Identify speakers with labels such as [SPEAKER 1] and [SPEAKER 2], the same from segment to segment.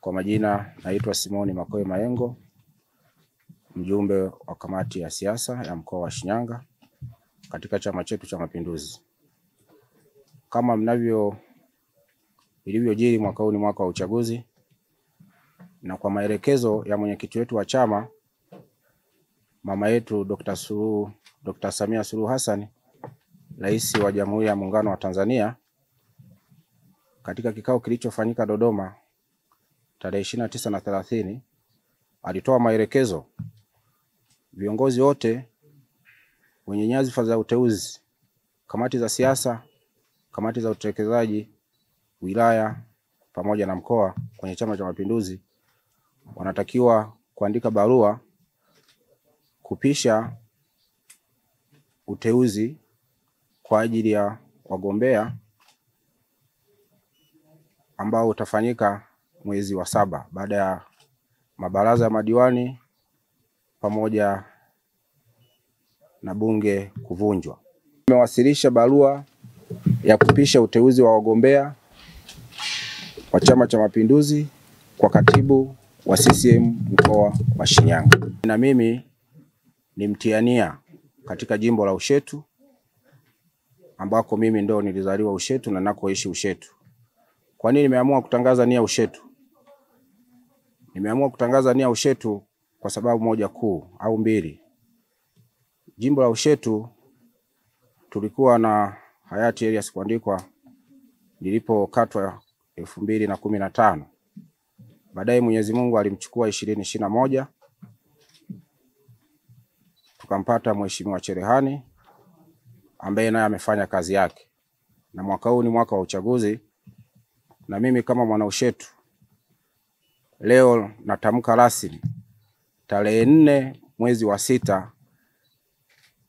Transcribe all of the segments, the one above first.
[SPEAKER 1] Kwa majina naitwa Simoni Makoe Mayengo, mjumbe wa kamati ya siasa ya mkoa wa Shinyanga katika chama chetu cha Mapinduzi. Kama mnavyo ilivyojiri, mwaka huu ni mwaka wa uchaguzi, na kwa maelekezo ya mwenyekiti wetu wa chama, mama yetu Dr. Samia Suluhu Hassan, Rais wa Jamhuri ya Muungano wa Tanzania, katika kikao kilichofanyika Dodoma tarehe 29 na 30, alitoa maelekezo viongozi wote wenye nyadhifa za uteuzi, kamati za siasa, kamati za utekelezaji, wilaya pamoja na mkoa kwenye Chama cha Mapinduzi, wanatakiwa kuandika barua kupisha uteuzi kwa ajili ya wagombea ambao utafanyika mwezi wa 7 baada ya mabaraza ya madiwani pamoja na bunge kuvunjwa. Nimewasilisha barua ya kupisha uteuzi wa wagombea wa Chama cha Mapinduzi kwa katibu wa CCM mkoa wa Shinyanga. Na mimi ni mtiania katika jimbo la Ushetu, ambako mimi ndo nilizaliwa Ushetu na nakoishi Ushetu. Kwa nini nimeamua kutangaza nia Ushetu? Nimeamua kutangaza nia Ushetu kwa sababu moja kuu au mbili. Jimbo la Ushetu tulikuwa na hayati Elias Kwandikwa nilipokatwa 2015. Baadaye Mwenyezi Mungu alimchukua 2021, tukampata Mheshimiwa Cherehani ambaye naye amefanya kazi yake. Na mwaka huu ni mwaka wa uchaguzi, na mimi kama mwana Ushetu leo natamka rasmi tarehe 4 mwezi wa 6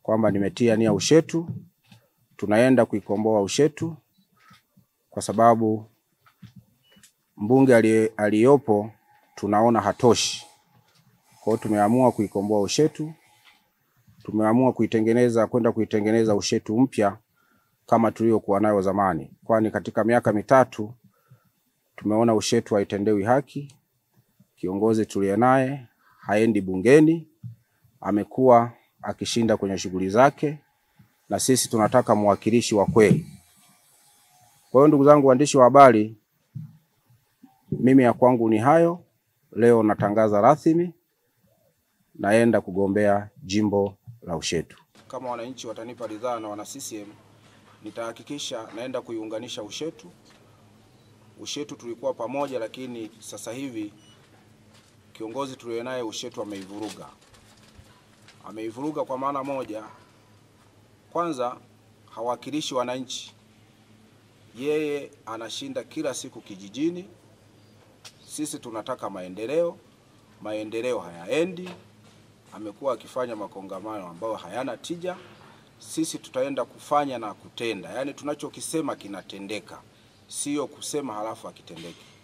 [SPEAKER 1] kwamba nimetia nia Ushetu. Tunaenda kuikomboa Ushetu kwa sababu mbunge aliyopo tunaona hatoshi. Kwa hiyo tumeamua kuikomboa Ushetu, tumeamua kuitengeneza, kwenda kuitengeneza Ushetu mpya kama tuliokuwa nayo zamani. Kwani katika miaka mitatu tumeona Ushetu haitendewi haki. Kiongozi tuliye naye haendi bungeni, amekuwa akishinda kwenye shughuli zake, na sisi tunataka mwakilishi wa kweli. Kwa hiyo ndugu zangu waandishi wa habari, mimi ya kwangu ni hayo. Leo natangaza rasmi naenda kugombea jimbo la Ushetu. Kama wananchi watanipa ridhaa na wana CCM, nitahakikisha naenda kuiunganisha Ushetu. Ushetu tulikuwa pamoja, lakini sasa hivi kiongozi tuliye naye Ushetu ameivuruga. Ameivuruga kwa maana moja. Kwanza, hawakilishi wananchi. Yeye anashinda kila siku kijijini. Sisi tunataka maendeleo, maendeleo hayaendi. Amekuwa akifanya makongamano ambayo hayana tija. Sisi tutaenda kufanya na kutenda. Yaani tunachokisema kinatendeka, sio kusema halafu akitendeke.